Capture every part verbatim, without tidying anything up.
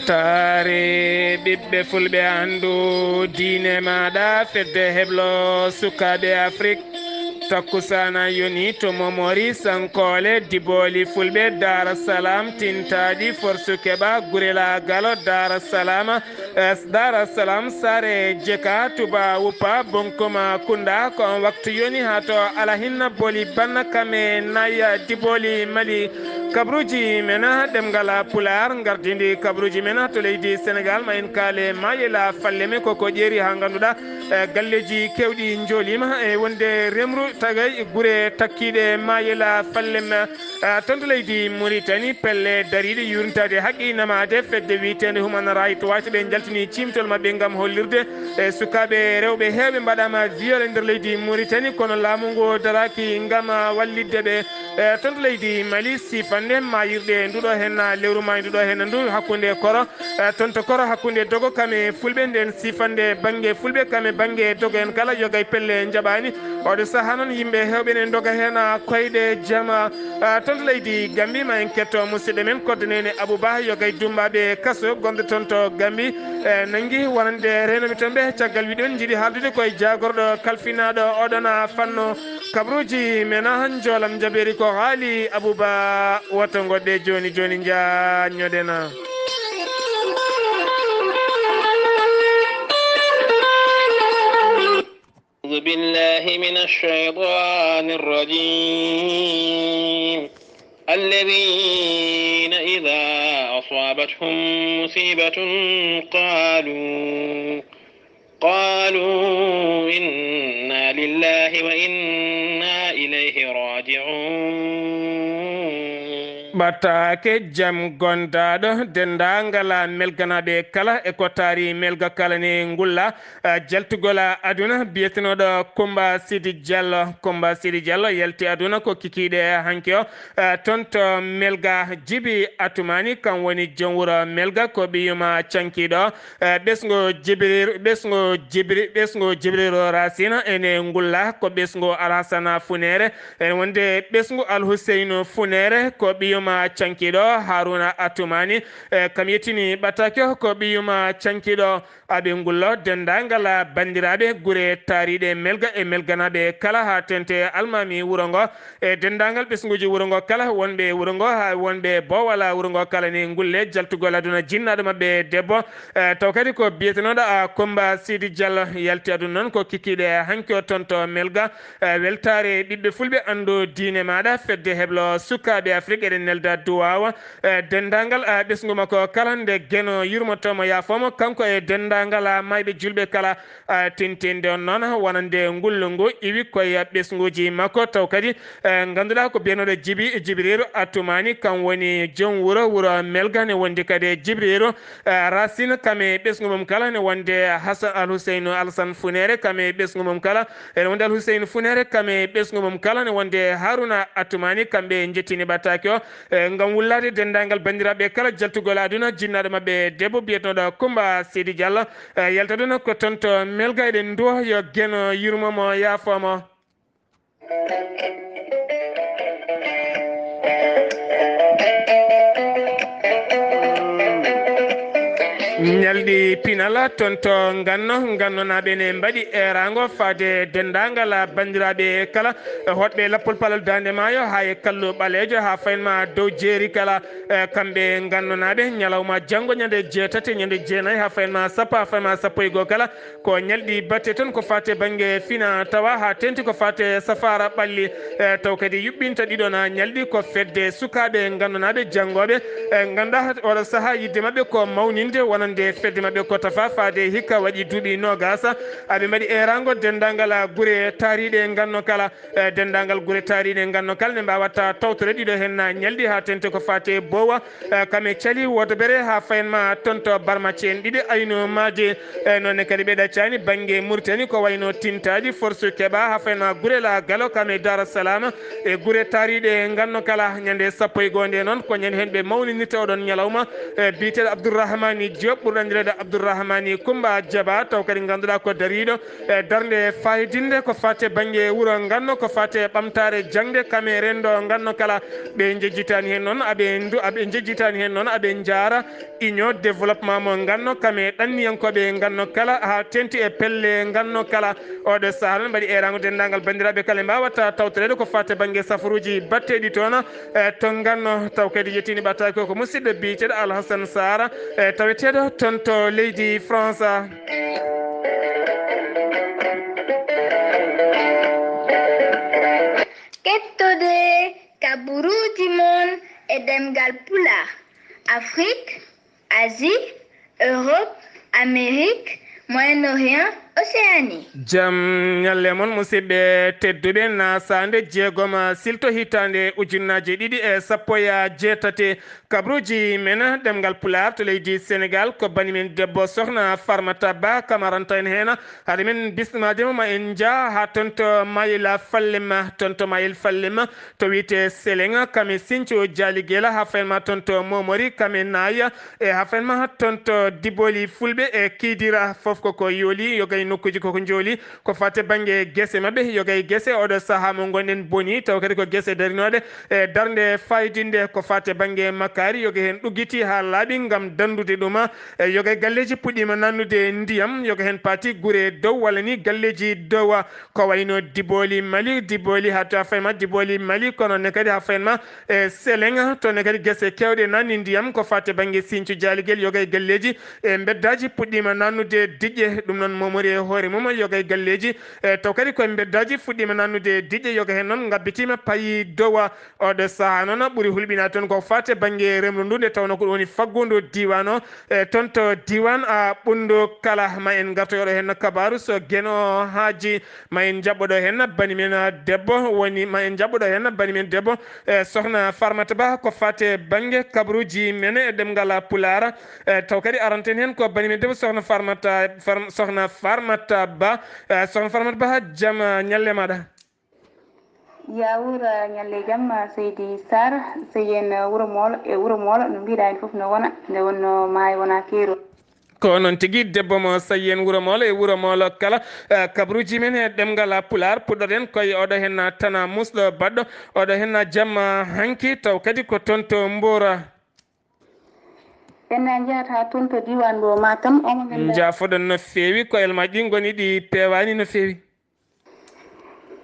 Taari ɓiɓɓe fulɓe, anndu diine maaɗa, fedde heblo sukaaɓe Afrik. Takkusaana yoni to Momori Sankoole, Dibooli fulɓe, Daara Salaam, Tintaaɗi, Forsu Keɓa, Gurela Galo, Daara Salaama, eh, Daara Salaam, Saare Jeka, Tuba Wuppa, Bonkoma Kunda. Ko on waktu yoni haa to Alahinna Boli Banna Kame Naya Dibooli Mali. Kabruuji men ɗemngal Pulaar, ngardindi kabruuji men to leydi Senegaal, ma en kaale Mayela Falleme, ko ko ƴeeri haa ngannduɗaa, eh, galleeji keewɗi njooliima e wonde remru tagay gure takkiiɗe Mayela Falleme, eh, toon to leydi Muritani, pelle dariiɗe yuurnitaade haqqi namaade fedde wiyeteende Human Rights Watch, ɓe njaltini ciimtol maɓɓe ngam hollirde e sukaaɓe rewɓe heewɓe mbaɗaama viol e nder leydi Muritani, kono laamu ngu daraaki ngam wallitde ɓe. E toon to leydi Mali, siifannde maayirɗe nduɗo heen, lewru maayo nduɗo heen ndu hakkunde Koro, e toon to Koro hakkunde Dogo kame fulɓe, nden siifannde bannge fulɓe kame bannge Dogo en kala yogay pelle njaɓaani. Oɗo sahaa noon yimɓe heewɓe ne ndoga heen koyɗe jama. E toon to leydi Gambi, ma en ketto musidɗo men Koddo Nene Abou Ba, yogay dummbaaɓe kaso gonɗo toon to Gambi, e nanngi wonande reenooɓe toon ɓe. Caggal wiɗon njiɗi haaldude koye jaagorɗo kalfinaaɗo oɗon fanno. Kabruuji men han njoolam njabeeri ko haali Abou Ba, woto ngoɗɗe jooni jooni njaanñoɗen. أعوذ بالله من الشيطان الرجيم. الذين إذا أصابتهم مصيبة قالوا قالوا إنا لله وإنا إليه راجعون. Ɓataake jam gondaaɗo denndaangal melganaaɓe kala e ko taari melga kala ne ngulla, eh, jaltugol aduna biyetenooɗo Kumba Sidi Diallo. Kumba Sidi Diallo yalti aduna ko kikiiɗe hanki o, eh, toon to Melga. Jibi Atumani kam woni joom wuro Melga, ko ɓiyuma cankiiɗo. Eh, ɓesngu Jibril, ɓesngu Jibri-, ɓesngu Jibrilu Rasina ene ngulla, ko ɓesngu Alhasana Funere, ene wonde ɓesngu Alhuseynu Funere, ko ɓiyuma cankiiɗo Haruna Atumani. Eh, kam yettini ɓataake o, ko ɓiyuma cankiiɗo. Aɓe ngullo denndaangal banndiraaɓe gure taariiɗe Melga e melganaaɓe kala, haa teeŋti almaami wuro ngo, e denndaangal ɓesnguuji wuro ngo kala, wonɓe wuro ngo, haa wonɓe boowal wuro ngo kala, ne ngulle jaltugol aduna jinnaaɗo maɓɓe debbo, eh, taw kadi ko biyetenooɗo, ah, Kumba Sidi Diallo yalti aduna noon ko kikiiɗe hanki o toon to Melga. Eh, weltaare ɓiɓɓe fulɓe, anndu diine maaɗa, fedde heblo sukaaɓe Afrik, eɗen nelda duwaawa, eh, denndaangal, ah, ɓesngu makko kala, nde Geno yurmotoomo yaafoomo, kanko e denndaangal, ah, maayɓe juulɓe kala. Ah, tintinde on noon wonande ngullu ngu iwi koye ɓesnguuji makko, taw kadi, eh, ngannduɗaa ko biyanooɗo Jibi, Jibriiru Atumani, kam woni joom wuro, wuro Melga, ne wondi kadi e Jibriiru, eh, Racine, kam e ɓesngu mum kala, ne wonde Hasan Al Huseynu Alsan Funere, kam e ɓesngu mum kala, ene wonde Al Huseynu Funere, kam e ɓesngu mum kala, ne wonde Haruna Atumani, kamɓe njettini ɓataake o, eh, ngam wullaade denndaangal banndiraaɓe kala jaltugol aduna, jinnaaɗo maɓɓe debbo biyetenooɗo Kumba Sidi Diallo, eh, yalta aduna ko toon to Melga. Eɗen nduwa yo Geno yurmo mo, yaafoo mo. Ñalɗi pinal toon to Nganno, Ngannonaaɓe ne mbaɗi eeraango faade denndaangal banndiraaɓe kala, e hoɗɓe lappol palol Daande Maayo, haa e kallu ɓaleejo, haa fayin ma dow jeeri kala. E kamɓe Ngannonaaɓe, ñalawma janngo ñande jeetati, ñande jeenayi, haa fayin ma sappo, haa fayin ma sappo e goo kala, ko ñalɗi batte toon ko faate bannge fina tawa, haa teeŋti ko faate safaara ɓalli. E taw kadi yuɓɓinta ɗiɗo na ñalɗi ko fedde sukaaɓe Ngannonaaɓe janngooɓe, e ngannduɗaa oɗo sahaa yiɗde maɓɓe ko mawninde wonande fedde maɓɓe ko tafa faade hikka waɗi duuɓi noogaas. Aɓe mbaɗi eeraango denndaangal gure taariiɗe Nganno kala. Eh, denndaangal gure taariiɗe Nganno kala ne mbaawata tawtore ɗiɗo heen na ñalɗi haa teeŋti ko faate boowa, eh, kam e cali woodobere haa fayin ma toon to Barma, ceen ɗiɗi ayno maaje. Eh, noon ne kadi ɓe ɗaccaani bannge Muritani ko wayno Tintaaɗi, Forsu Keɓa, haa fayin ma Gurela Galo kam e Daara Salaama e gure taariiɗe Nganno kala. Ñande sappo e goo nde noon ko ñande heen ɓe mawninirta oɗon ñalawma, eh, biyeteeɗo Abdourahmani Diop. Ɓurɗo anndireede Abdourahmani Coumba Diaba, taw kadi ngannduɗaa ko dariiɗo e darnde fayodinde ko faati e bannge wuro nganno, ko faati e ɓamtaare jaŋde, kam e renndo nganno kala. Ɓe njejjitaani heen noon, aɓe ndu-, aɓe njejjitaani heen noon, aɓe njaara Union Développement mo nganno, kam e ɗanniyankooɓe nganno kala, haa teeŋti e pelle nganno kala. Oɗo sahaa noon mbaɗi eeraango denndaangal banndiraaɓe kala, ɓe mbaawata tawtoreede ko faati e bannge safaruuji batteeɗi toon, e to nganno. Taw kadi yettiini ɓataake o ko musidɗo biyeteeɗo Alhassane Sara, e taweteeɗo toon to leydi France. Kettode kaburuuji mon e ɗemngal Pulaar, Afrique, Asie, Europe, Amérique, Moyen-Orient, Océanie. Jam ñalle mon, musidɓe tedduɓe, nasaande jeegom silto hitaande ujunnaaje ɗiɗi e sappo e jeetati. Kabaruuji men ɗemngal Pulaar to leydi Senegaal, ko bani men debbo Sohna Farmata Ba kamaranta en heen. Hade men bismaade mo, ma en njah haa toon to Mayel Fallim, toon to Mayel Fallim, to wiyetee Seleŋ, kam e Siñco Jaaligel, haa fayin ma toon to Momori, kam e Naaya, e haa fayin ma toon to Diboli Fulɓe e Kiidira, fof ko ko yooli, yoga e nokkuuji ko ko njooli. Ko faati e bannge gese maɓɓe, yoga e gese, oɗo sahaa mo ngonɗen boni, taw kadi ko gese darinooɗe e darnde fayodinde. Ko faati e bannge makkaari, yoga heen ɗuggiti haa laaɓi ngam danndude ɗum, e yoga e galleeji puɗɗiima nannude ndiyam, yoga heen paati gure dow walla ni galleeji dow, ko wayno Diboli Mali, Diboli haa to haa fayin ma Diboli Mali, kono ne kadi haa fayin ma e Seleŋ, to ne kadi gese keewɗe nanni ndiyam. Ko faati e bannge Siñco Jaaligel, yoga e galleeji e mbeddaaji puɗɗiima nannude diƴƴe. Ɗum noon, Momori e hoore mum, yoga e galleeji, e taw kadi koye mbeddaaji fuɗɗiima nannude diƴƴe, yoga heen noon ngabbitiima payi dow. Oɗo sahaa noon ɓuri hulɓinaade toon ko faati e bannge remru ndu, nde tawnoo ko ɗum woni faggudu diiwaan o, e toon to diiwaan a Ɓunndu Kala. Ma en ngartoy oɗo heen kabaaru so Geno Haaji, ma en njaɓɓoɗo heen bani men debbo woni, ma en njaɓɓoɗo heen bani men debbo, e Sohna Farmata Ba, ko faati e bannge kabaruuji men e ɗemngal Pulaar. E taw kadi aranten heen ko bani men debbo Sohna Farmata, Far-, Sohna Farmata Ba. E Sohna Farmata Ba, jam ñalle maaɗa. Yawuur, ñalle jam, Seydi Sarr, Seyyen Wuro Moolo e Wuro Moolo, no mbiɗa en fof no wona, nde wonno maayo wona keerol. Ko noon tigi, debbo mo Seyyen Wuro Moolo e Wuro Moolo kala, eh, kabaruuji men e ɗemngal Pulaar, puɗɗoɗen koye oɗo heen tana muusɗo baɗɗo, oɗo heen jamma hanki, taw kadi ko toon to Mboora. En njahata toon to diiwaan mo Matam, omo ngannduɗaa. Njaafoɗon no feewi, koyel ma ɗi ngoni ɗi peewaani no feewi.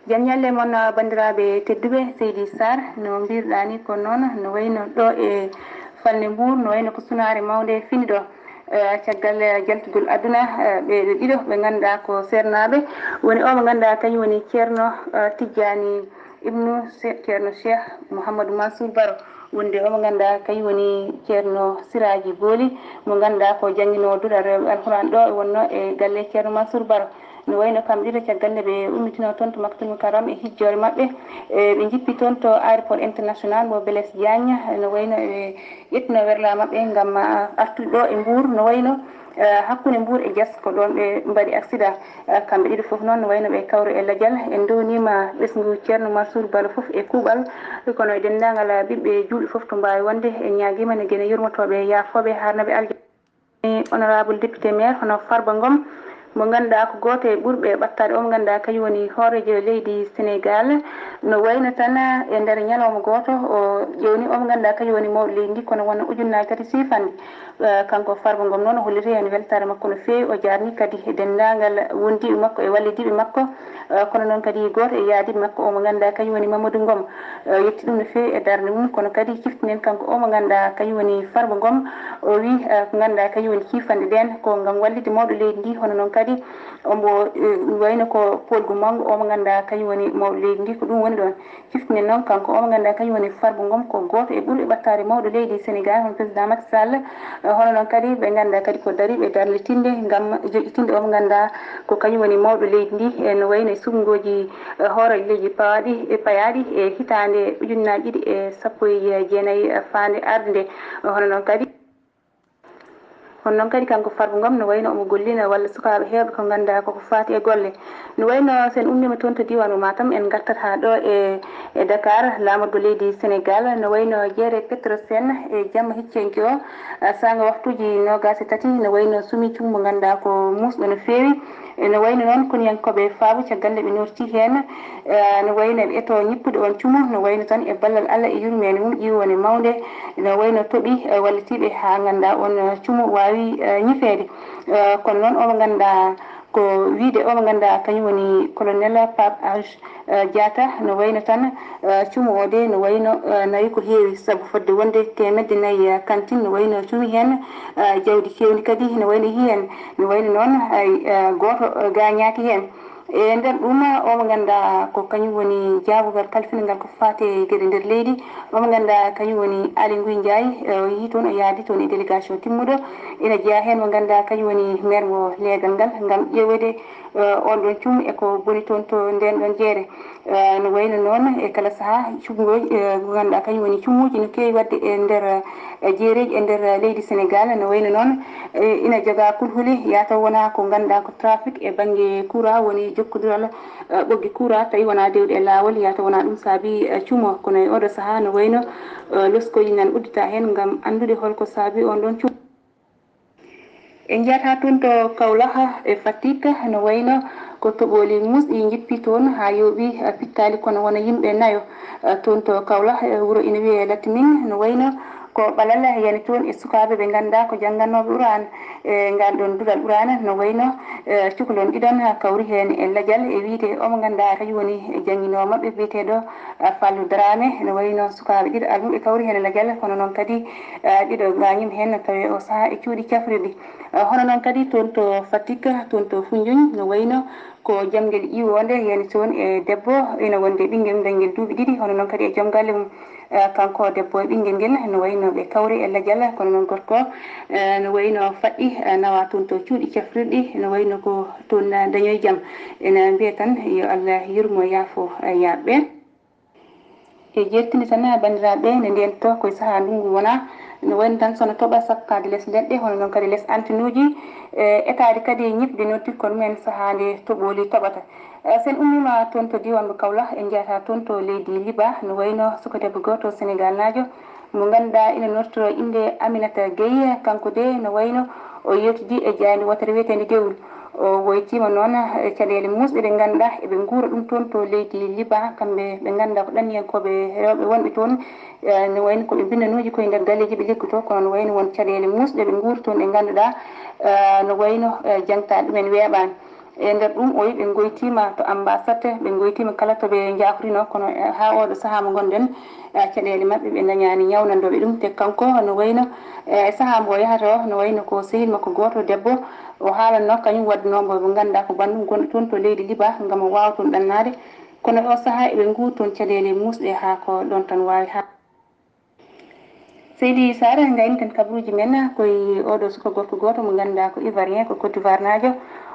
Jam ñalle mon, banndiraaɓe tedduɓe, Seydi Sarr, no mbiruɗaa ni ko noon, no wayno ɗo e Falnde Mbuur, no wayno ko sunaare mawnde fini ɗo. Eh, caggal, eh, jaltugol aduna, eh, ɓe, ɓe ɗiɗo ɓe ngannduɗaa ko seernaaɓe, woni o mo ngannduɗaa kañum woni Ceerno, eh, Tijjaani Ibnu Se-, Ceerno Cheikh Mouhamadou Mansour Baro, wonde o mo ngannduɗaa kañum woni Ceerno Siraaji Booli, mo ngannduɗaa ko jannginoowo duɗal rewɓe Alquran ɗo, wonno e galle Ceerno Mansour Baro. No wayno kamɓe ɗiɗo, caggal nde ɓe ummitinoo toon to Makkatul Mukarram e hijjoore maɓɓe, e ɓe njippi toon to aéroport international mo Blaise Diagne, no wayno ɓe ƴettino werla maɓɓe ngam, ah, artude ɗo e Mbuur. No wayno, eh, hakkunde Mbuur e Diass ko ɗoon ɓe mbaɗi accident. Eh, kamɓe ɗiɗo fof noon no wayno ɓe kawri e lajal. En ndewniima ɓesngu Ceerno Mansour Baro fof e kuuɓal, kono e denndaangal ɓiɓɓe juulɓe fof to mbaawi wonde. En ñaagiima ne Geno yurmotooɓe e yaafooɓe, haarnaɓe aljanna. Honorable député maire hono Farba Ngom, mo ngannduɗaa ko gooto e ɓurɓe ɓattaade, o mo ngannduɗaa kañum woni hooreejo leydi Senegaal. No wayno tan e nder ñalawma gooto, o ƴeewni o mo ngannduɗaa kañum woni mawɗo leydi ndi, kono wonno ujunnaaje tati siifannde. Eh, kanko Farba Ngom noon, o holliti heen weltaare makko no feewi, o jaarni kadi e denndaangal wondiiɓe makko e wallidiiɓe makko. Eh, kono noon kadi gooto e yaadiiɓe makko o mo ngannduɗaa kañum woni Mamadou Ngom. Eh, yetti ɗum no feewi e darnde mum, kono kadi ciftinen kanko o mo ngannduɗaa kañum woni Farba Ngom. O wii, eh, ko ngannduɗaa kañum woni ciifannde ɗeen ko ngam wallitde mawɗo leydi ndi, hono noon kadi ombo, eh, wayno ko poolgu manngu o mo ngannduɗaa kañum woni mawɗo leydi ndi, ko ɗum woni ɗoon. Ciftinen noon kanko o mo ngannduɗaa kañum woni Farba Ngom, ko gooto e ɓurɓe ɓattaade mawɗo leydi Senegaal, hono président Macky Sall. Eh, hono noon kadi ɓe ngannduɗaa kadi ko dariiɓe darnde tinde ngam joƴƴitinde o mo ngannduɗaa ko kañum woni mawɗo leydi ndi, e no wayno e suɓngooji, eh, hooreejo leydi pawaaɗi, e payaaɗi e hitaande ujunnaaji ɗiɗi e sappo e jeenayi, eh, faande arde nde. Hono noon kadi Kono noon kadi kanko Farba Ngom no wayno omo gollina walla sukaaɓe heewɓe ko ngannduɗaa koko faati e golle. No wayno so en ummiima toon to diiwaan mo Matam, en ngartat haa ɗo e, e Dakar, laamorgo leydi Senegaal, no wayno Jeere Petrosen e jamma hecci hanki o, a, saanga waktuuji noogaas e tati, no wayno sumii cumu mo ngannduɗaa ko muusɗo no feewi. E no wayno noon koniyankooɓe Faabu caggal nde ɓe nootii heen, eh, no wayno ɓe etoo ñippude oon cumu, no wayno tan e ballal Allah e yurmeende mum ƴiwonde mawnde, no wayno toɓi, eh, wallitiiɓe haa ngannduɗaa oon, eh, cumu waawi, eh, ñifeede. Eh, kono noon omo ngannduɗaa ko wiyde omo ngannduɗaa kañum woni colonel Pape Ange, eh, Diatta, no wayno tan, eh, cumu o de no wayno, eh, nawi ko heewi, sabu fodde wonde teemedde nayi, eh, kantin no wayno cumi heen, eh, jawdi keewndi kadi no wayno heen, no wayno noon hay, eh, gooto, eh, gaañaaki heen. E nder ɗum, omo ngannduɗaa ko kañum woni jaabugal kalfinal ngal ko faati e geɗe nder leydi. Omo ngannduɗaa kañum woni Aly Ngouille Ndiaye, eh, o yehii toon, o yaadi toon e délégation timmuɗo. Ina jeyaa heen mo ngannduɗaa kañum woni maire mo leegal ngal, ngam ƴeewde, eh, oon ɗoon cumu e ko boni toon to ndeen ɗoon jeere. Eh, no wayno noon e kala sahaa, cuɓngooji, eh, ko ngannduɗaa kañum woni cumuuji no keewi waɗde e nder, eh, jeereeji e nder, eh, leydi Senegaal. No wayno noon, eh, ina jogaa kulhuli, yaa taw wonaa ko ngannduɗaa ko trafic e bannge courant woni jokkondiral, eh, ɓoggi courant, tawi wonaa dewɗe e laawol, yaa taw wonaa ɗum saabii, eh, cumo. Kono e ooɗoo sahaa no wayno, eh, loskooji nan udditaa heen ngam anndude hol ko saabii oon ɗoon cumo. En njahataa toon to Kawlax e Fatick, no wayno ko toɓooli muusɗi njippi toon haa yooɓi, eh, pittaali kono wona yimɓe nayo, eh, toon to Kawlax, eh, wuro ina wiyee Latmin, no wayno ko ɓalal yani toon e sukaaɓe ɓe ngannduɗaa ko jannganooɓe Quraan e ngal ɗoon duɗal Quraan, no wayno, eh, cukalon ɗiɗon kawri heen e lajal e wiyde omo ngannduɗaa kañum woni jannginoowo maɓɓe biyeteeɗo, eh, Fallou Dramé, no wayno sukaaɓe ɗiɗo almuɓe kawri heen e lajal, kono noon kadi, eh, ɗiɗo gaañiima heen no tawee o sahaa e cuuɗi cafrirɗi. Eh, hono noon kadi toon to Fatick, toon to Foundiougne, no wayno ko jamngel ƴiwoonde yani toon e debbo ina wonde ɓinngel mum dañngel duuɓi ɗiɗi, hono noon kadi e joom galle mum, eh, kanko debbo e ɓinngel ngel, no wayno ɓe kawri e lajal, kono noon gorko, eh, no wayno faɗɗi, eh, nawa toon to cuuɗi cafrirɗi, no wayno ko toon, eh, dañoyi jam. Ina mbiya tan yo Allah yurmo yaafo, eh, yaaɓe. E jeertinde tan, banndiraaɓe, nde ndeen to koye sahaa ndunngu wonaa, no wayno tan so no toɓa sakkaade les leɗɗe, hono noon kadi les antenuuji, e etaade kadi ñifde noddi kono men sahaa nde toɓooli toɓata. E so en ummiima toon to diiwaan mo Kawlax, en njahataa toon to leydi Liba, no wayno suka debbo gooto Senegaalnaajo, mo ngannduɗaa ina nodtoroo innde Aminata Gueye, kanko de no wayno o yewtidii e jaaynde wootere wiyeteende Dewul. O woytiima noon e caɗeele muusɗe ɗe ngannduɗaa eɓe nguura ɗum toon to leydi Liban, kamɓe ɓe ngannduɗaa ko ɗanniyankooɓe rewɓe wonɓe toon, eh, no wayno ko ɓe mbinnanooji koye nder galleeji ɓe liggotoo, kono no wayno won caɗeele muusɗe ɓe nguura toon ɗe ngannduɗaa, eh, no wayno, eh, jangtaaɗe ɗumen weeɓaani. E nder ɗum, o wiyi ɓe ngoytiima to ambassade, ɓe ngoytiima kala to ɓe njahorino, kono, eh, haa ooɗo sahaa mo ngonɗen, eh, caɗeele maɓɓe, ɓe ndañaani ñawnandooɓe ɗum. Te kanko, no wayno, eh, e sahaa mbo o yahata o, no wayno ko sehil makko gooto debbo, o haalanno kañum waɗnoo mbo, mo ngannduɗaa ko banndum gonɗo toon to leydi Liba, ngam o waawa toon ɗannaade. Kono o sahaa eɓe nguuri toon caɗeele muusɗe haa ko ɗoon tan waawi haa. Seydi Saare, ngayni tan kabaruuji men, ko e oɗo suka gorko gooto mo ngannduɗaa ko Ivoirien, ko Côte d'Ivoire naajo.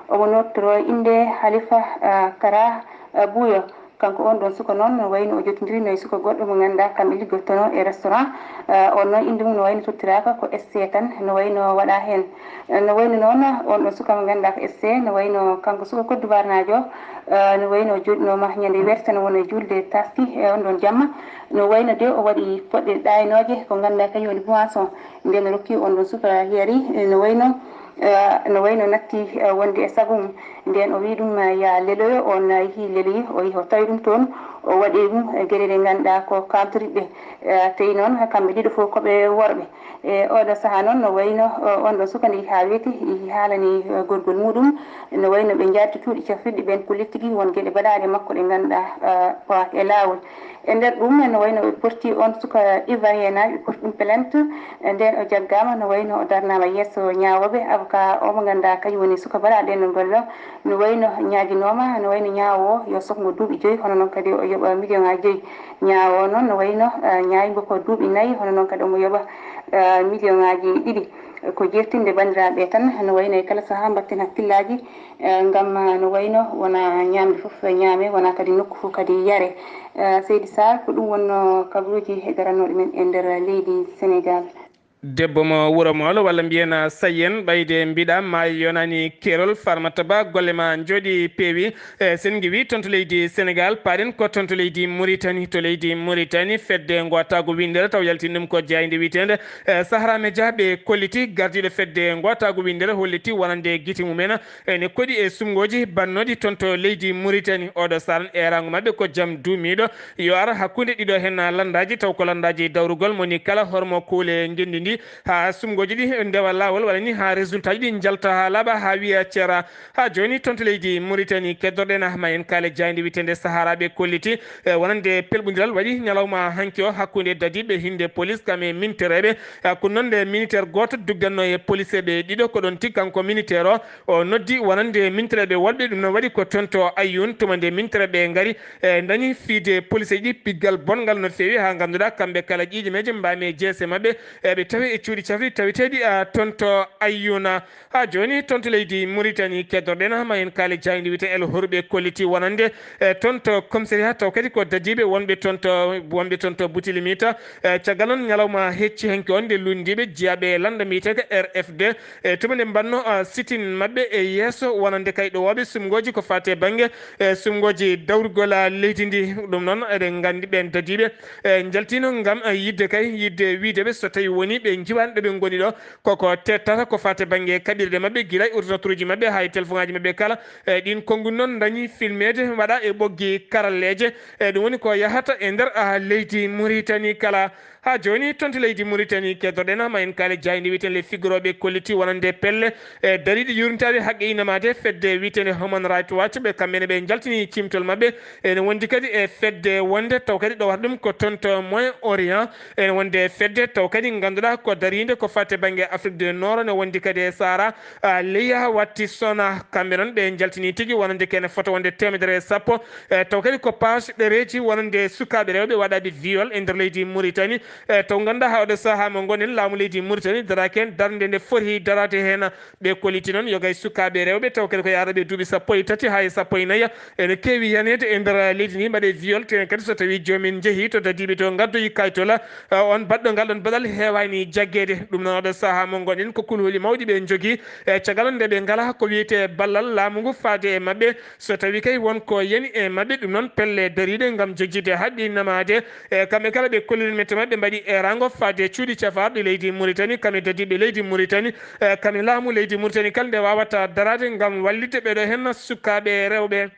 Omo nodtoroo innde Halifa, ah, Kara, ah, Buuyo. Kanko on ɗon suka noon, no wayno o jotondirino e suka goɗɗo mo ngannduɗaa kamɓe liggottono e restaurant. Ah, on noon innde mum no wayno tottiraaka ko S C tan, no wayno waɗaa heen. Ah, no wayno noon, on ɗon suka mo ngannduɗaa ko S C, no wayno kanko suka Côte d'Ivoire naajo, ah, no wayno o jooɗinooma ñande weetere tan wona e juulde taski e on ɗon jamma. No wayno de o waɗi poɗɗe ɗaaynooje ko ngannduɗaa kañum woni boisson. Nden o rokki on ɗon suka yari, eh, no wayno, eh, no wayno natti, eh, wonde e sago mum. Nden o wi ɗum, eh, ya leloyo, on, eh, yehi leloyi, o yehi o tawi ɗum toon, o waɗi ɗum, eh, geɗe ɗe ngannduɗaa ko kamtoriɗe, eh, tawi noon kamɓe ɗiɗo fof ko ɓe worɓe. E oɗo sahaa noon no wayno, eh, on ɗon suka nde yehi haa weeti, yehi haalani, eh, gorgol muɗum, no wayno ɓe njaarti cuuɗi cafrirɗi ɓen kullit tigi won geɗe baɗaaɗe e makko ɗe ngannduɗaa, eh, pawaaka e laawol. E nder ɗum, no wayno ɓe porti on suka Ivoirien naajo, ɓe porti ɗum plainte. E nden o jaggaama, no wayno o darnaama yeeso ñaawooɓe, avocat o mo ngannduɗaa kañum woni suka baɗaaɗo ɗen no golle ɗo. No wayno ñaaginooma, no wayno ñaawo o yo sokngo duuɓi joyi, hono noon kadi o yoɓa million ŋaaji joyi. Ñaawo o noon no wayno, eh, ñaayimbo ko duuɓi nayi, hono noon kadi omo yoɓa, eh, million ŋaaji ɗiɗi. Ko jeertinde banndiraaɓe tan, no wayno e kala sahaa mbaɗten hakkillaaji, eh, ngam, eh, no wayno wona ñaamde fof ñaame, wona kadi nokku fof kadi yare. Eh, Seydi Sarr, ko ɗum wonno kabaruuji e darannooɗo men e nder leydi Senegaal. Debbo mo wuro moolo walla mbiyen sayyen ɓayde mbiɗa maayi yonani keerol. Farmata Ba, golle ma njooɗi peewi. E sen ngiwi toon to leydi Sénégal, paaɗen ko toon to leydi Mauritanie. To leydi Mauritanie, fedde ngootaagu winndere taw yaltini ɗum ko jaaynde wiyeteende, e, Sahara Media, ɓe kolliti gardiiɗo fedde ngootaagu winndere holliti wonande gite mumen ene koɗi e sumngooji bannooɗi toon to leydi Mauritanie. Oɗo saran eeraango maɓɓe ko jam duumiiɗo yo ar hakkunde ɗiɗo heen lanndaaji, taw ko lanndaaji dawrugol, moni kala hormo kuule ngenndi ndi, haa sumngooji ɗi ndewa laawol, walla ni haa résultat ji ɗi njalta haa laaɓa, haa wiya ceera. Haa jooni toon to leydi Mauritanie, keddorɗen ah ma en kaale jaaynde wiyeteende Sahara, ɓe kolliti, e, wonande pelɓondiral waɗi ñalawma hanki o hakkunde dadiiɓe hinnde police kam e mintereeɓe. E, ko noon nde militaire gooto dugganno e policeeɓe ɗiɗo, ko ɗoon tigi kanko militaire o, o noddi wonande mintereeɓe woɗɓe, ɗum noon waɗi ko toon to Ayyun, tuma nde mintereeɓe ngari, e, dañi fiide police ji piggal bonngal no feewi, haa ngannduɗaa kamɓe kala ƴiiƴameeje mbaami e jeese maɓɓe, e, ɓe tawi e cuuɗi cafri taweteeɗi, a, toon to Ayyuna. Haa jooni toon to leydi Mauritanie, keddorɗen ah ma en kaale jaaynde wiyeteende El Hourbe kolliti wonande, e, toon to commissariat taw kadi ko dadiiɓe wonɓe toon to, wonɓe toon to Boutilimite. E, caggal noon ñalawma hecci hanki o nde lunndiiɓe jiyaaɓe lannda mbiyeteeka R F D, e, tuma nde mbaɗno, a, sit-in maɓɓe e yeeso wonande kay ɗowooɓe sumngooji ko faati e bannge, e, sumngooji dawrugol, a, leydi ndi. Ɗum noon eɗen nganndi ɓeen dadiiɓe, e, njaltino ngam, e, yiɗde kay, yiɗde wiyde ɓe so tawi woni ɓe njiwaani ɗo ɓe ngoni ɗo, koko tettata ko faati e bannge kaɓirɗe maɓɓe, gila e ordinateur uji maɓɓe haa e téléphone aji maɓɓe kala. E, ɗiin konnguɗi noon dañi filmeede waɗa e ɓoggi karalleeje. E, ɗum woni ko yahata e nder, a, leydi Mauritanie kala. Haa jooni toon to leydi Mauritanie, keddorɗen ah ma en kaale jaaynde wiyeteende Le Figaro, ɓe kolliti wonande pelle, e, dariiɗe yuurnitaaɗe haqqe innamaade fedde wiyeteende Human Rights Watch, ɓe kamɓe ne ɓe njaltini cimtol maɓɓe. Ene wondi kadi e fedde wonde taw kadi ɗowata ɗum ko toon to Moyen Orient. Ene wonde fedde taw kadi ngannduɗaa ko dariinde ko faati e bannge Afrique du Nord, ne wondi kadi e Sahara, a, Leya Wati Sona. Kamɓe noon ɓe njaltini tigi wonande kene fota wonde teemedere e sappo. E, taw kadi ko page ɗereeji wonande sukaaɓe rewɓe waɗaaɓe viol e nder leydi Mauritanie. E, taw ngannduɗaa haa oɗo sahaa mo ngonɗen, laamu leydi Mauritanie daraaki heen darnde nde foti daraade heen. Ɓe kolliti noon yoga e sukaaɓe rewɓe taw kadi ko yahrooɓe duuɓi sappo e tati haa e sappo e nayi ene keewi yaneede e nder leydi ndi, mbaɗe viol, tee kadi so tawii joomen njehii to dadiiɓe to ngaddoyi kayitol, a, on baɗɗo ngal ɗon baɗal heewaani jaggeede. Ɗum noon oɗo sahaa mo ngonɗen ko kulhuli mawɗi ɓe njogii, e caggal nde ɓe ngalaa ko wiyetee ballal laamu ngu faade e maɓɓe. So tawii kay won ko yani e maɓɓe, ɗum noon pelle dariiɗe ngam jejjitde haqqe innamaade. E, kamɓe kala ɓe kolliren mette maɓɓe mbaɗi eeraango faade cuuɗi cafarɗi leydi Mauritanie, kamɓe dadiiɓe leydi Mauritanie, e, kamɓe laamu leydi Mauritanie kala nde waawata daraade ngam wallitde ɓeɗo heen sukaaɓe rewɓe.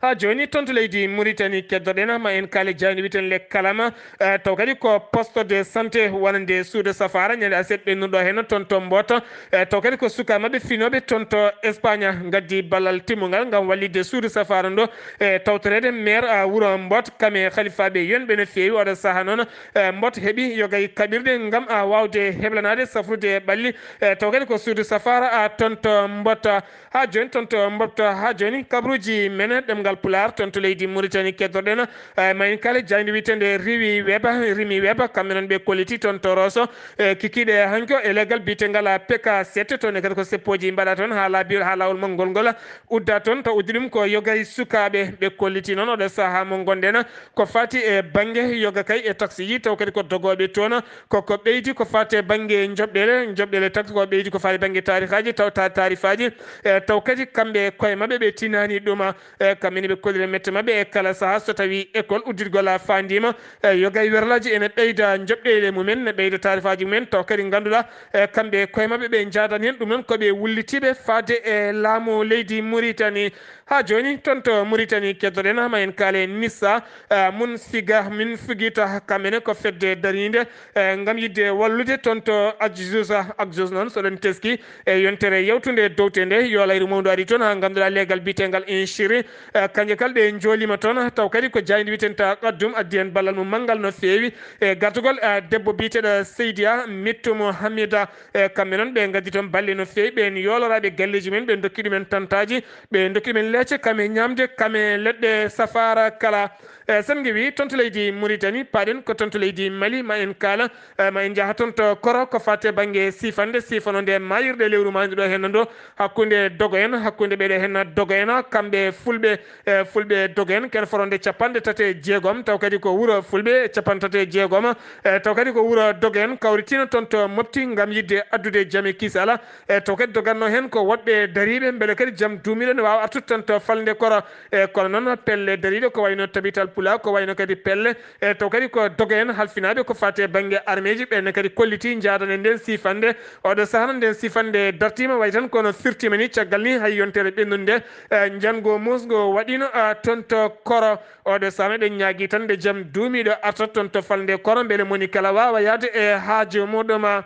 Haa jooni toon to leydi Mauritanie, keddorɗen ah ma en kaale jaaynde wiyeteende Le Kalama, e, taw kadi ko poste de santé wonande suudu safaara ñande aset ɓennuɗo heen toon to Mboto. E, taw kadi ko sukaaɓe maɓɓe finooɓe toon to Espagne ngaddi ballal timmungal ngam wallitde suudu safaara ndo, e, tawtoreede maire, a, wuro Mbot, kam e halifaaɓe yonɓe no feewi. Oɗo sahaa noon, e, Mbot heɓi yoga e kaɓirɗe ngam, a, waawde heblanaade safrude e ɓalli, e, taw kadi ko suudu safaara, a, toon to Mbot. Haa jooni toon to Mbot, haa jooni kabaruuji men ɗemngal Pulaar toon to leydi Mauritanie keddorɗen, e, ma en kaale jaaynde wiyeteende Riwi Weba, Rimi Weba, kamɓe noon ɓe kolliti toon to Rosso, e, kikiiɗe hanki o e leggal biyetengal P K sept, toon ne kadi ko seppooji mbaɗa toon haa laabi, haa laawol mangol ngol udda toon. Taw uddi ɗum ko yoga e sukaaɓe. Ɓe kolliti noon oɗo sahaa mo ngonɗen ko faati e bannge yoga kay e taksiiji, taw kadi ko dogooɓe toon. Koko ɓeydi ko faati e bannge njoɓɗeele, njoɓɗeele taksi ko ɓeydi ko faati bannge taarifaaji, taw ta-, taarifaaji, e, taw kadi kamɓe koye maɓɓe ɓe tinaani ɗum. E, kamɓe ne ɓe kollira mette maɓɓe e kala sahaa so tawii école udditgol a faandiima. E, yoga e werlaaji ene ɓeyda njoɓɗeele mumen, ne ɓeyda taarifaaji mumen, taw kadi ngannduɗaa, e, kamɓe koye maɓɓe ɓe njaadani heen. Ɗum noon ko ɓe wullitiiɓe faade e laamu leydi Mauritanie. Haa jooni toon to Mauritanie keddorɗen ah ma en kaale Nissa, e, mun siga min fugita, kamɓe ne ko fedde dariinde, e, ngam yiɗde wallude toon to Ajzusa. Ajzus noon so ɗon teski e yontere yawtunde dowte nde, yo layru mawndu ari toon haa ngannduɗaa leegal biyetengal Inchiri, e, kanje kala ɗe njoolima toon, taw kadi ko jaaynde wiyeteende Taqaddum addi heen ballal mum manngal no feewi e gartugol, e, debbo biyeteeɗo Seydiya Mittu Mo Hamida. E, kamɓe noon ɓe ngaddi toon balle no feewi, ɓeen yooloraaɓe galleeji men, ɓe ndokki ɗumen tantaaji, ɓe ndokki ɗumen leece, kame ñaamde, kame leɗɗe safaara kala. E sen ngewi toon to leydi Mauritanie, paaɗen ko toon to leydi Mali, ma en kaala, e ma en njaha toon to Koro, ko faati e bannge siifande, siifanoo nde maayirɗe lewru maayirɗo ɗo henna ndo, hakkunde Dogo en, hakkunde ɓeɗo henna Dogo en, kamɓe Fulɓe, e Fulɓe Dogo en, ken foronde capanɗe tati e jeegom, taw kadi ko wuro Fulɓe capanɗe tati e jeegom, e taw kadi ko wuro Dogo en, kawritino toon to Mopti ngam yidde addude jam e kisala, e taw kadi doganno heen ko woɗɓe dariiɓe, mbele kadi jam duumiiɗo ne waawa artude toon to falnde Koro. E kono noon pelle dariiɗe ko wayno Tabital Pula, ko wayno kadi pelle, e taw kadi ko Dogo en halfinaaɓe ko faati e bannge armeeji, ɓenne kadi kolliti njaadane nden siifande. Oɗo sahaa noon nden siifande dartiima, wayi tan kono firtiima ni caggal ni hay yontere ɓennunde, e njanngo muusngo waɗiino, a, toon to Koro. Oɗo sahaa eɗen ñaagi tan nde jam duumiiɗo arta toon to falnde Koro, mbele moni kala waawa yahde e haaju muɗum.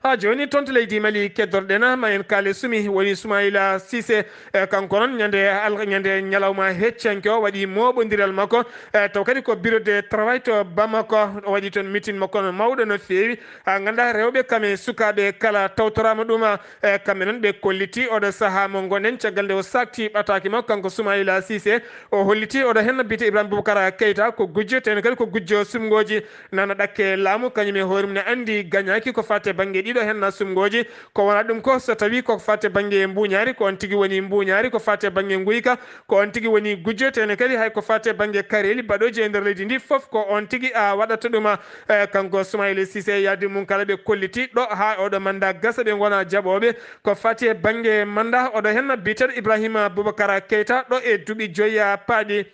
Haa jooni toon to leydi Mali keddorɗen, ma en kaale Sumi, woni Soumaïla Cissé. E, kanko noon ñande al-, ñande ñalawma heccanke o waɗi mooɓondiral makko. E, taw kadi ko bureau de travail to Bamako, o waɗi toon meeting makko no mawɗo no feewi. Haa ngannduɗaa rewɓe kam e sukaaɓe kala tawtoraama ɗum. E, kamɓe noon ɓe kolliti oɗo sahaa mo ngonɗen caggal nde o saakti ɓataake makko kanko Soumaïla Cissé. O holliti oɗo heen no biyetee Ibrahima Boubacar Keita ko gujjo, tawno kadi ko gujjo sumngooji. Nana ɗakke laamu, kañum e hoore mum ne anndi gañaaki ko faati e bannge ɗiɗo heen na sumngooji. Ko wonaa ɗum ko, so tawii ko faati e bannge mbuuñaari, ko on tigi woni mbuuñaari, ko faati e bannge nguyka, ko on tigi woni gujjo, tawno kadi hay ko faati e bannge kareeli baɗooji e nder leydi ndi fof, ko on tigi a waɗata ɗum. E, kanko Soumaïla Cissé, yaadi mum kala ɓe kolliti ɗo haa oɗo mannda gasa ɓe ngona jaɓooɓe. Ko faati e bannge mannda oɗo heen biyeteeɗo Ibrahima Boubacar Keita ɗo e duuɓi joyi paaɗi.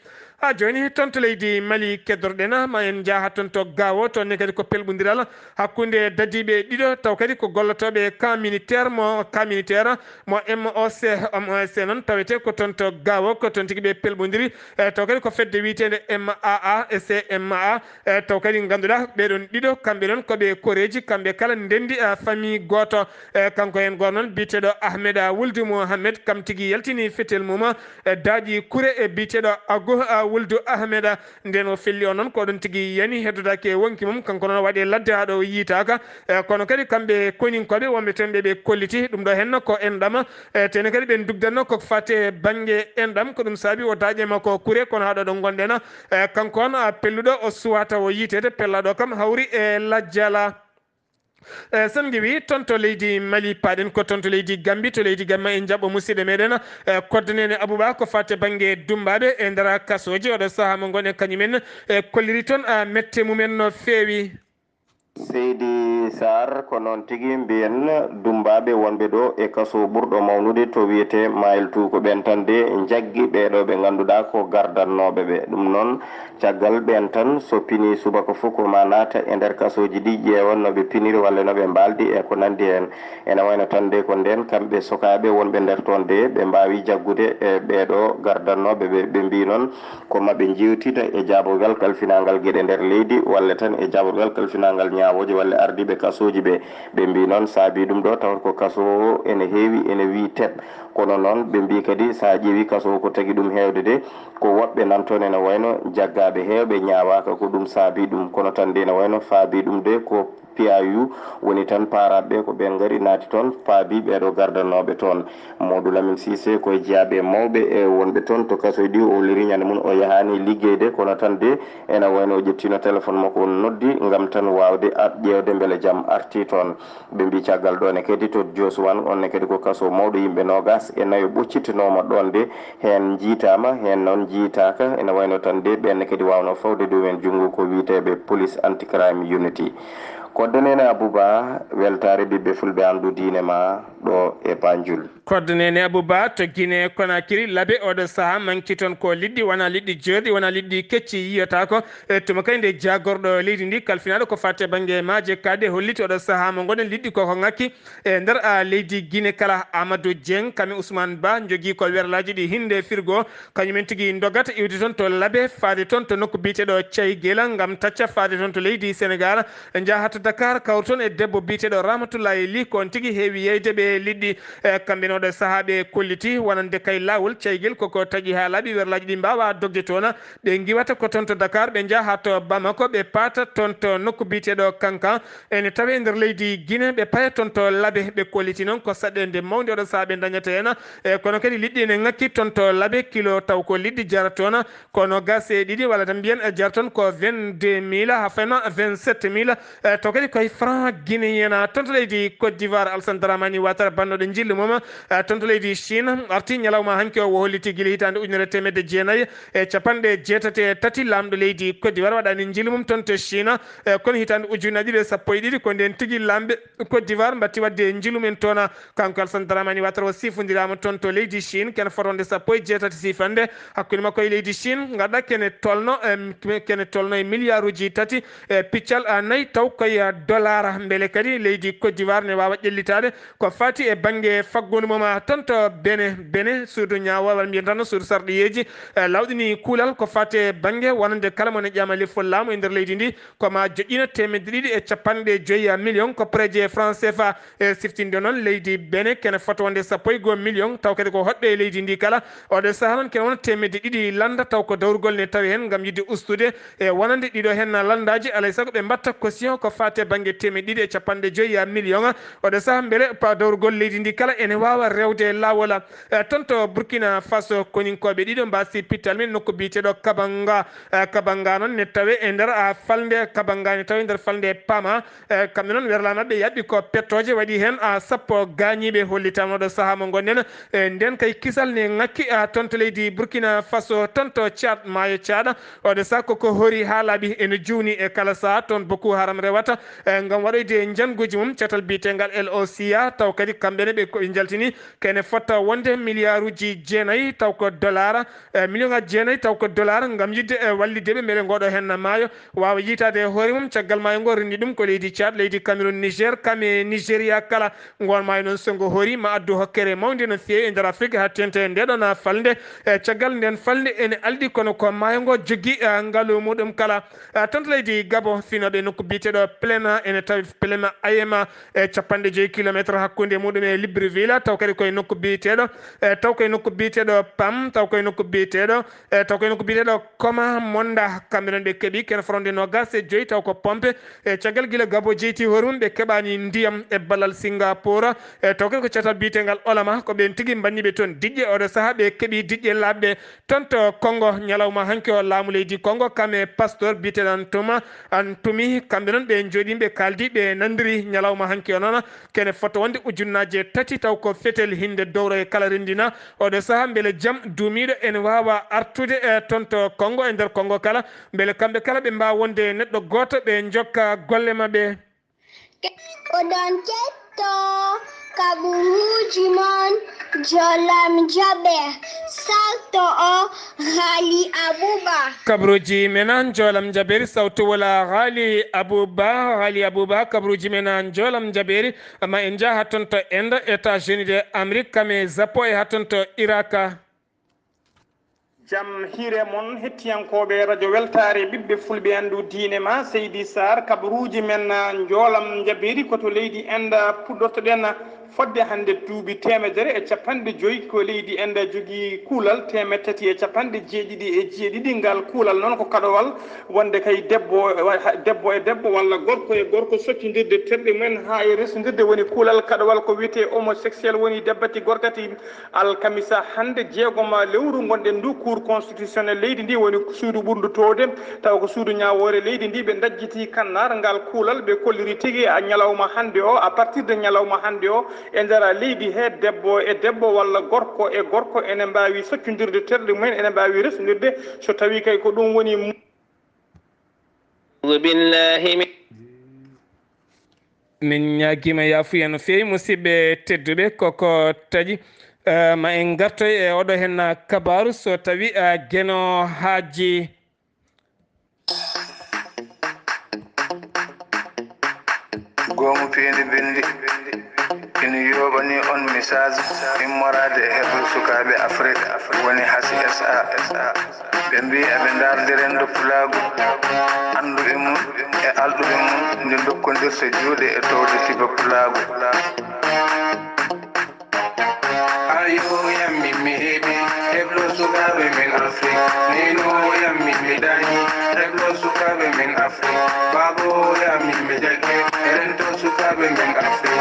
Haa jooni, toon to leydi Mali keddorɗen, ma en njaha toon to Gaawo, toon ne kadi ko pelɓondiral hakkunde dadiiɓe ɗiɗo, taw kadi ko gollotooɓe camp militaire mo, camp militaire mo M O C, M O S C noon tawetee ko toon to Gaawo, ko toon tigi ɓe pelɓondiri. E, taw kadi ko fedde wiyeteende M A A e C M A A, e, taw kadi ngannduɗaa ɓeɗon ɗiɗo, kamɓe noon ko ɓe koreeji, kamɓe kala ndenndi, e, famille gooto. E, kanko heen goto noon biyeteeɗo Ahmeda Wuldu Mohammed, kam tigi yaltini fetel mum, e, daaƴi kure e biyeteeɗo Agu, a, Wuldu Ahmeda. Nden o felli o noon, ko ɗon tigi yani heddodaaki e wonki mum, kanko noon waɗi e ladde haa ɗo o yiitaaka. E, kono kadi kamɓe koninkooɓe wonɓe toon ɓe ɓe kolliti ɗum ɗo henna ko enɗam. E, tene kadi ɓe ndugdanno ko faati e bannge enɗam, ko ɗum saabi o daaƴe makko kure, kono haa ɗo ɗo ngonɗen, e, kanko on, a, pelluɗo o suwata o yiiteede, pellaɗo kam hawri e lajjala. E, sen ngewi toon to leydi Mali, paaɗen ko toon to leydi Gambi, to leydi Gambi ma en njaɓɓo musidɗo meɗen, e, Koddo Nene Abouba, ko faati e bannge dummbaaɓe e nder kasooji. Oɗo sahaa mo ngonɗen kañumen, e, kolliri toon, a, mette mumen no feewi. Seydi Sarr, ko noon tigi mbiyen, dummbaaɓe wonɓe ɗo e kaso ɓurɗo mawnude to wiyetee Maayel Tuu, ko ɓeen tan de njaggi ɓee ɗo ɓe ngannduɗaa ko gardannooɓe ɓe. Ɗum noon, caggal ɓeen tan, so pinii subaka fof ko maa naata e nder kasooji ɗi, ƴeewa no ɓe piniri walla no ɓe mbaaldi e ko nanndi heen. Ene wayno tan de ko ndeen kamɓe sokaaɓe wonɓe nder toon de, ɓe mbaawi jaggude e ɓee ɗo gardannooɓe ɓe. Ɓe mbii noon ko maɓe njeewtida e jaaborgal kalfinaangal geɗe nder leydi walla tan e jaaborgal kalfinaangal ñaawooje walla ardiiɓe kasooji ɓe. Ɓe mbii noon saabii ɗum ɗo tawata ko kaso o ene heewi, ene wii teɓ. Kono noon ɓe mbii kadi so a ƴeewi kaso o ko tagi ɗum heewde de, ko woɓɓe nan toon ene wayno jaggaaɓe heewɓe ñaawaaka ko ɗum saabii ɗum. Kono tan de ene wayno faabii ɗum de ko P I U woni tan paaraaɓe ɓe ko ɓeen ngari naati toon, paabi ɓee ɗo gardannooɓe toon. Modou Lamine Cissé ko e jeyaaɓe mawɓe e wonɓe toon to kasoy ɗi o holliri ñande mum o yahaani liggeyde, kono tan de ene wayno o ƴettiino téléphone makko o noddi ngam tan waawde a-, ƴeewde mbele jam artii toon. Ɓe mbii caggal ɗoo ne kadi to Josuwan on ne kadi ko kaso mawɗo yimɓe noogaas e nayo ɓoccitinooma ɗoon de, heen njiitaama, heen noon njiitaaka. Ene wayno tan de ɓeen ne kadi waawnoo fawde dow heen junngo ko wiyeteeɓe Police Anti-Crime Unity. Koddo Nene Abouba, weltaare ɓiɓɓe fulɓe, anndu diine ma ɗo e Banjul. Koddo Nene Abouba to Guinée Conakry, laabi oɗo sahaa manki toon ko liɗɗi, wonaa liɗɗi jeerɗi, wonaa liɗɗi kecci yiyotaako. E tuma kay nde jaagorɗo leydi ndi kalfinaaɗo ko faati e bannge maaje kaaɗe holliti oɗo sahaa mo ngonɗen liɗɗi koko ŋakki e nder, a, leydi Guinée kala. Amadou Dieng kam e Ousmane Ba njogii ko werlaaji ɗi hinde firgo. Kañumen tigi ndogata iwde toon to Labe, faade toon to nokku biyeteeɗo Caygela ngam tacca faade toon to leydi Senegal, njaha to Dakar, kawra toon e debbo biyeteeɗo Ramatoulaye Ly, ko on tigi heewi yeyde ɓe liɗɗi. E, kamɓe noon Ɗo sahaa ɓe kolliti wonande kay laawol caygel koko taƴi haa laaɓi, werlaaji ɗi mbaawa dogde toon. Ɓe ngiwata ko toon to Dakar, ɓe njaha haa to Bamako, ɓe paata toon to nokku biyeteeɗo Kankan. Ene tawee nder leydi Guinée, ɓe paya toon to Labe, ɓe kolliti noon ko saɗeende mawnde oɗo sahaa ɓe ndañata heen. E kono kadi liɗɗi ene ŋakki toon to Labe, kilo taw ko liɗɗi jarata toon. Ko noogaas e ɗiɗi walla tan mbiyen jarata toon ko vingt-deux mille, haa fayno vingt-sept mille. Eh, to kadi koye franc guinéen, ah, toon to leydi Côte d'Ivoire, Alassane Dramane Ouattara, bannoɗo njillu mum, ah, toon to leydi Chine, arti ñalawma hanki o, o holliti gila hitaande ujunere teemedde jeenayi e capanɗe jeetati e tati, laamɗo leydi Côte d'Ivoire waɗani njillu mum toon to Chine, eh, kono hitaande ujunnaji ɗiɗi e sappo e ɗiɗi, ko ndeen tigi laamɓe Côte d'Ivoire mbatti waɗde njillu mum en toon. Kanko Alassane Dramane Ouattara o sifondiraama toon to leydi Chine, kene fotde sappo e jeetati sifannde hakkunde makko e leydi Chine, ngaɗa kene tolno, em, kene tolno e miliyaaruuji tati e piccal, a, nayi, taw koye, a, dollar. Mbele kadi leydi Côte d'Ivoire ne waawa ƴellitaade ko faati e bannge faggudu mum, a, toon to Bene, Bene, suudu ñaawo, walla mbiyen tan suudu sarɗiyeeji, e, lawɗini kuulal ko faati e bannge wonande kala mo ne ƴama lefol laamu e nder leydi ndi, ko ma joƴƴina teemedde ɗiɗi e capanɗe joyi million ko prêt franc C F A. E siftinde noon, leydi Bene kene fotde sappo e goo million, taw kadi ko hoɗɓe e leydi ndi kala. Oɗo sahaa noon kene wona teemedde ɗiɗi lannda, taw ko dawrugol ne tawi heen ngam yiɗde ustude e wonande ɗiɗo heen lanndaaji, alay sago ɓe mbaɗta caution ko faati e bannge teemedde ɗiɗi e capanɗe joyi million. Oɗo sahaa mbele pa dawrugol leydi ndi kala ene waawa rewde laawol. E, toon to Burkina Faso, koninkooɓe ɗiɗo mbaasi pittal mum nokku biyeteeɗo Kabanga. E, Kabanga noon ne tawee e nder, a, falnde, Kabanga ne tawee nder falnde Pama. E, kamɓe noon werlaa maɓɓe yaɓɓi ko pettooje, waɗi heen, a, sappo gaañiiɓe, hollitaama oɗo sahaa mo ngonɗen. E, ndeen kay kisal ne ŋakki, a, toon to leydi Burkina Faso, toon to Tchad, maayo Tchad. Oɗo sahaa koko hoori haa laaɓi ene juuni e kala sahaa toon Boko Haram rewata, e, ngam waɗoyde njannguuji mum catal biyeteengal L O C A, taw kadi kamɓe ne ɓe ko ɓe njaltini kene fota wonde miliyaaruuji jeenayi taw ko dollar, e, million jeenayi taw ko dollar ngam yiɗde, e, wallitde ɓe mbele ngooɗo heen maayo waawa yiytaade e hoore mum. Caggal maayo ngo renndi ɗum ko leydi Tchad, leydi Cameroun, Niger, kam e Nigeria kala. Ngoon maayo noon so ngo hoori ma addu hokkere mawnde no feewi e nder Afrique haa teeŋti e ndeeɗoon falnde. E caggal ndeen falnde ene alɗi kono ko maayo ngo jogii, e, ngalu muɗum kala. E, toon to leydi Gabon, finooɓe nokku biyeteeɗo Plema ene tawi Plema Ayema e capanɗe joyi kilometre hakkunde muɗum e Libreville, taw kadi koye nokku biyeteeɗo, e, taw koye nokku biyeteeɗo Pam, taw koye nokku biyeteeɗo, e, taw koye nokku biyeteeɗo Koma Monda, kamɓe noon ɓe keɓi kene fotde noogaas e joyi, taw ko pompe. E caggal gila Gabo jeyti hoore mum, ɓe keɓaani ndiyam e ballal Singapoor. E taw kadi ko catal biyeteengal Olama, ko ɓeen tigi mbanni ɓe toon diƴƴe. Oɗo sahaa ɓe keɓi diƴƴe laaɓɗe toon to Kongo. Ñalawma hanki o, laamu leydi Kongo, kam e pasteur biyeteeɗo Antuma, Antumi, kamɓe noon ɓe njooɗii, ɓe kaaldi, ɓe nanndiri ñalawma hanki o noon. Kene fota wonde ujunnaaje tati taw ko fetel hinde dowro e kala renndina. Oɗo sahaa mbele jam duumiiɗo ene waawa artude, e, toon to Kongo, e nder Kongo kala, mbele kamɓe kala ɓe mbaawa wonde neɗɗo gooto, ɓe njokka golle maɓɓe. Oɗon keɗto kaɓuruuji mon Jolam Jaɓe, sarto o Ghali Abouba. Kaɓuruuji men an Jolam Jaɓeeri, sawtu wala Ghali Abouba, Ghali Abouba, kaɓuruuji men an Jolam Jaɓeeri. Amma en njaha toon to Inde, États-Unis de Amérique, kam e Japon e haa toon to Irak. Jam hiire mon, hettiyankooɓe radio Weltaare, ɓiɓɓe fulɓe, anndu diine ma, Seydi Sarr, kabaruuji men, ah, njoolam njabeeri ko to leydi Inde puɗɗortoɗen fodde hannde duuɓi teemedere e capanɗe joyi ko leydi Inde jogii kuulal teemedde tati e capanɗe jeeɗiɗi e jeeɗiɗi. Ngal kuulal noon ko kaɗowal wonde kay debbo, debbo e debbo walla gorko e gorko soccondirde terɗe mumen haa e resondirde woni kuulal kaɗowal ko wiyetee homosexuel, woni debbati gorkati. Alkamisa hannde, jeegom lewru ngonɗen ndu, Cour constitutionnel leydi ndi woni suudu ɓurndu toowde, tawa ko suudu ñaawoore leydi ndi, ɓe ndajjiti kannaar ngal kuulal, ɓe kolliri tigi a ñalawma hannde o, à partir de ñalawma hannde o, e nder leydi he, debbo e debbo walla gorko e gorko ene mbaawi soccondirde terɗe mumen, ene mbaawi resondirde so tawii kay ko ɗum woni. أعوذ بالله من Min ñaagiima yaafuya no feewi, musidɓe tedduɓe, koko taƴi, eh, ma en ngartoy e oɗo hen kabaaru so tawi, eh, Geno Haaji. Goomu peendi binndi ina yooɓani on message immoraade e heblo sukaaɓe Afrik woni H S A. Ɓe mbii eɓe ndaardi renndo pulaagu, annduɓe mum e alɗuɓe mum nde ndokkondirta juuɗe e towde tiba pulaagu. Sukaaɓe men Afrik, neno yammi mi dañi, heblo sukaaɓe men Afrik, baabo yammi mi jagge, rento sukaaɓe men Afrik.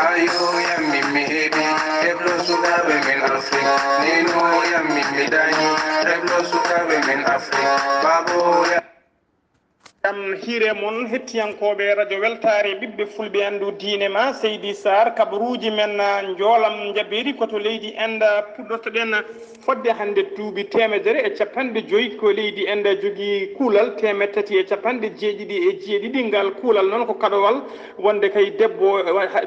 Ayo yammi mi heɓi, heblo sukaaɓe men Afrik, neno yammi mi dañi, heblo sukaaɓe men Afrik, baabo yammi. Jam hiire mon, hettiyankooɓe Radio Weltaare, ɓiɓɓe Fulɓe, anndu diine ma, Seydi Sarr, kabaruuji men, ah, njoolam njabeeri ko to leydi Inde puɗɗortoɗen fodde hannde duuɓi teemedere e capanɗe joyi ko leydi Inde jogii kuulal teemeɗɗe tati e capanɗe jeeɗiɗi e jeeɗiɗi. Ngal kuulal noon ko kaɗowal wonde kay debbo,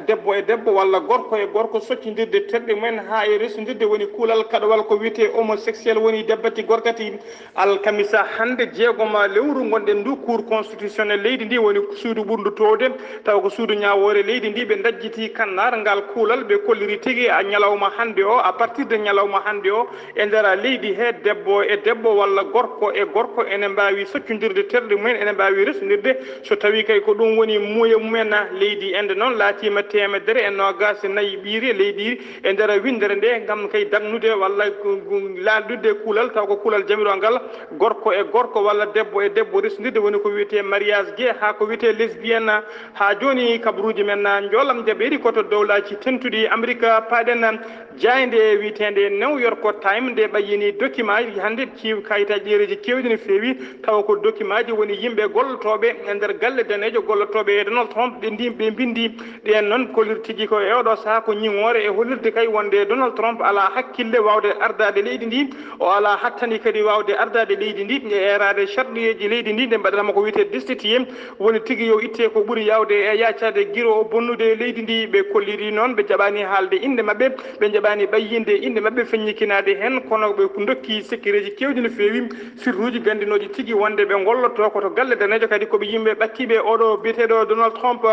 debbo e debbo walla gorko e gorko soccindirde terɗe mumen haa e resondirde woni kuulal kaɗowal ko wiyetee homosexuel woni debbati gorkati. Alkamisa hannde, jeegoma lewru ngonɗen ndu, Cour constitutionnel leydi ndi woni suudu ɓurndu toowde, tawa ko suudu ñaawoore leydi ndi. Ɓe ndajjiti kannaar ngal kuulal, ɓe kolliri tigi a ñalawma hannde o, à partir de ñalawma hannde o, e nder leydi he, debbo e debbo walla gorko e gorko ene mbaawi soccondirde terɗe mumen, ene mbaawi resondirde, so tawii kay ko ɗum woni muuya mumen. Leydi Inde noon laatiima teemedere e noogaas e nayi ɓiire leydi e nder winndere nde, ngam kay dagnude walla ko, ko laaɗude kuulal, taw ko kuulal jamirongal gorko e gorko walla debbo e debbo resondirde, woni ko wiyetee mariage gay, haa ko wiyetee lesbienne. Haa jooni, kabaruuji men, njoolam njaɓeeri ko to dowlaaji tentuɗi Amerik, paaɗen jaaynde wiyeteende New York Times, nde ɓayyini dokimaaji hannde, ciw-, kayitaaji ɗereeji keewɗi no feewi, tawa ko dokimaaji woni yimɓe gollotooɓe e nder galle daneejo gollotooɓe e Donald Trump, ɓe ndi-, ɓe mbinndi. Ɗeen noon kollir tigi ko e oɗo sahaa ko ñiŋoore e hollirde kay wonde Donald Trump alaa hakkille waawde ardaade leydi ndi, o alaa hattani kadi waawde ardaade leydi ndi e eeraade sarɗiyeeji leydi ndi, nde mbaɗanama ko wiyetee destitué, woni tigi yo itte ko ɓuri yaawde e yaacaade giro o bonnude leydi ndi. Ɓe kolliri noon, ɓe njaɓaani haalde innde maɓɓe, ɓe njaɓaani ɓayyinde innde maɓɓe feññikinaade heen, kono ɓe ndokki sekkereeji keewɗi no feewi, sirruuji gandinooji tigi wonde ɓe ngollotoo ko to galle daneejo, kadi ko ɓe yimɓe ɓattiiɓe oɗo biyeteeɗo Donald Trump.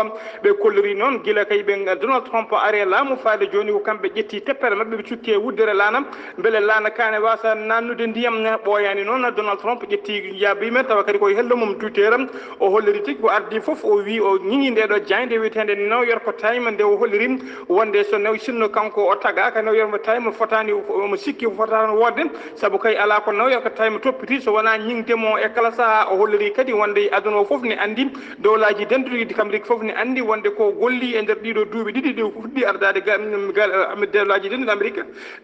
Ɓe kolliri noon gila kay ɓe Donald Trump ari e laamu faade jooni ko kamɓe ƴetti teppere maɓɓe ɓe cukki e wuddere laana, mbele laana kaane waasa naannude ndiyam. Ɓooyaani noon Donald Trump ƴetti njaabiima tawa kadi koye hello mum Twitter, o holliri tigi ko ardii fof o wii o ñiŋi nde ɗo jaaynde wiyeteende New York Times nde o holliri wonde so new sinno kanko o tagaaka New York Times fotaani, omo sikki fotaani wodde, sabu kay alaa ko New York Times toppiti so wonaa ñiŋde mo e kala sahaa. O holliri kadi wonde aduna o fof ne anndi, dowlaaji dentuɗi Amerik fof ne anndi wonde ko golli e nder ɗiɗo duuɓi ɗiɗi ɗi fuɗɗi ardaade ga, ga, dowlaaji dentuɗi Amerik.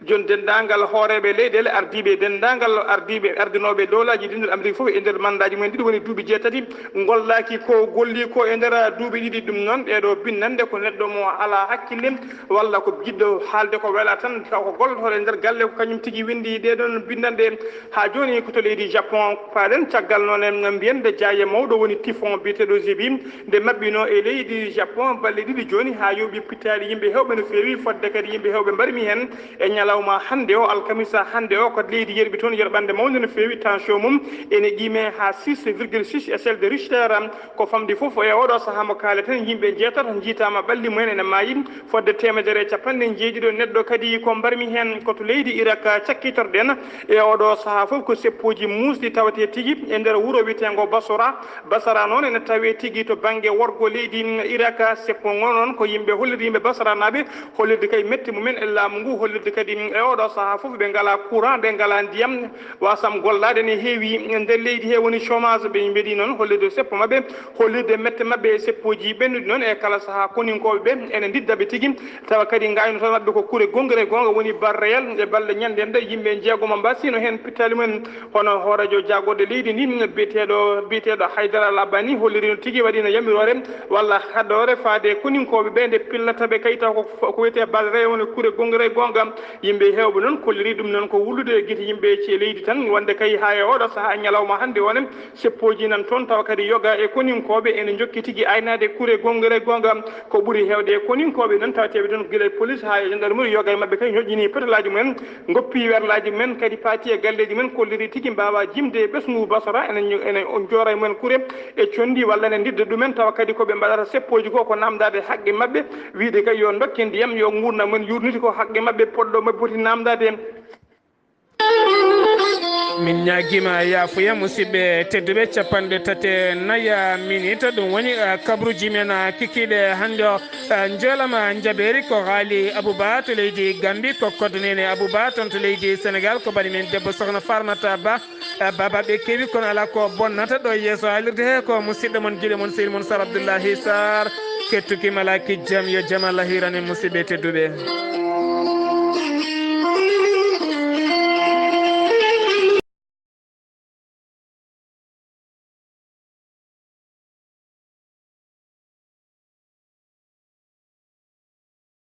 Jooni denndaangal hooreeɓe leyɗeele ardiiɓe, denndaangal ardiiɓe ardinooɓe dowlaaji dentuɗi Amerik fof e nder mandaaji mumen ɗiɗi woni duuɓi jeetati, ngollaaki ko golli ko e nder duuɓi ɗiɗi. Ɗum noon, ɗeeɗo binnande ko neɗɗo mo alaa hakkille walla ko jiɗɗo haalde ko welaa tan, taw ko gollotooɗo e nder galle, ko kañum tigi winndi ɗeeɗoon binnande. Haa jooni ko to leydi Japon paaɗen, caggal noon en mbiyen nde jaaye mawɗo woni typhon biyeteeɗo Jebi, nde maɓɓinoo e leydi Japon balɗe ɗiɗi jooni, haa yooɓi pittaali yimɓe heewɓe no feewi, fodde kadi yimɓe heewɓe mbarmi heen e ñalawma hannde o, alkamisa hannde o, ko leydi yerɓi toon yerɓannde mawnde no feewi, tension mum ene qiime haa six virgule six échelle de Richter, ko famɗi fof e oɗo sahaa mo kaaleten, yimɓe jeetato njiitaama ɓalli mumen ene maayi, fodde teemedere e capanɗe njeeɗiɗo neɗɗo kadi ko mbarmi heen. Ko to leydi Irak cakkitorɗen e oɗo sahaa fof ko seppooji muusɗi tawetee tigi e nder wuro wiyeteengo Basora. Basora noon ene tawee tigi to bannge worgo leydi Irak. Seppo ngo noon ko yimɓe hollirde yimɓe Basoranaaɓe, hollirde kay mette mumen e laamu ngu, hollirde kadi e oɗo sahaa fof ɓe ngalaa courant, ɓe ngalaa ndiyam, wasam gollaade ne heewi nder leydi he woni chômage. Ɓe mbeɗi noon hollirde seppo maɓɓe, hollirde mette maɓɓe e seppooji ɓennuɗi noon e kala sahaa koninkooɓe ɓe ene ndidda ɓe tigi, tawa kadi ngaynotooɓe maɓɓe ko kure gongre gonga woni barreyal. E balɗe ñande nde yimɓe jeegoma mbasino heen pittaali mumen, hono hooreejo jaagorɗe leydi ndi biyeteeɗo, biyeteeɗo Haydara Labani hollirino tigi waɗino yamiroore walla haɗoore faade koninkooɓe ɓe nde pillata ɓe kay taw ko, ko wiyetee barreyal woni kure gongre gonga. Yimɓe heewɓe noon kolliri ɗum noon ko wullude e gite yimɓe e leydi tan, wonde kay haa e oɗo sahaa e ñalawma hannde o ne, seppooji nan toon, tawa kadi yoga e koninkooɓe ene njokki tigi aynaade kure gongre gonga. Ko ɓuri heewde e koninkooɓe noon, tawateeɓe toon gila e police haa e gendarmerie, yoga e maɓɓe kay ñoƴƴini petalaaji mumen, ngoppi werlaaji mumen, kadi paati e galleeji mumen, kolliri tigi mbaawa jimde e ɓesngu Basora, ene, ene joora e mumen kure e conndi walla ene ndidda ɗumen, tawa kadi ko ɓe mbaɗata seppooji ko, ko naamndaade haqqe maɓɓe, wiyde kay yo ndokke ndiyam, yo nguurndam mumen yuurniti ko haqqe maɓɓe poɗɗo maɓɓe poti naamndaade. Min ñaagima yaafuya, musidɓe tedduɓe. Capanɗe tati e nayi minita, ɗum woni, eh, kabruji men, eh, kikiiɗe hannde o. Eh, njoolama njabeeri ko Haali Abouba to leydi Gambi, ko Kodnene Abouba toon to leydi Sénégal, ko bani men debbo Sokhna Farmata Ba. Eh, Baba ɓe kewi, kono alaa ko bonnata ɗo yeeso haalirde he, ko musidɗo mon, giɗo mon, sehil mon Sar Abdoullahi Sarr. Kettuki malaki jam, yo jam Allah hiran en, musidɓe tedduɓe.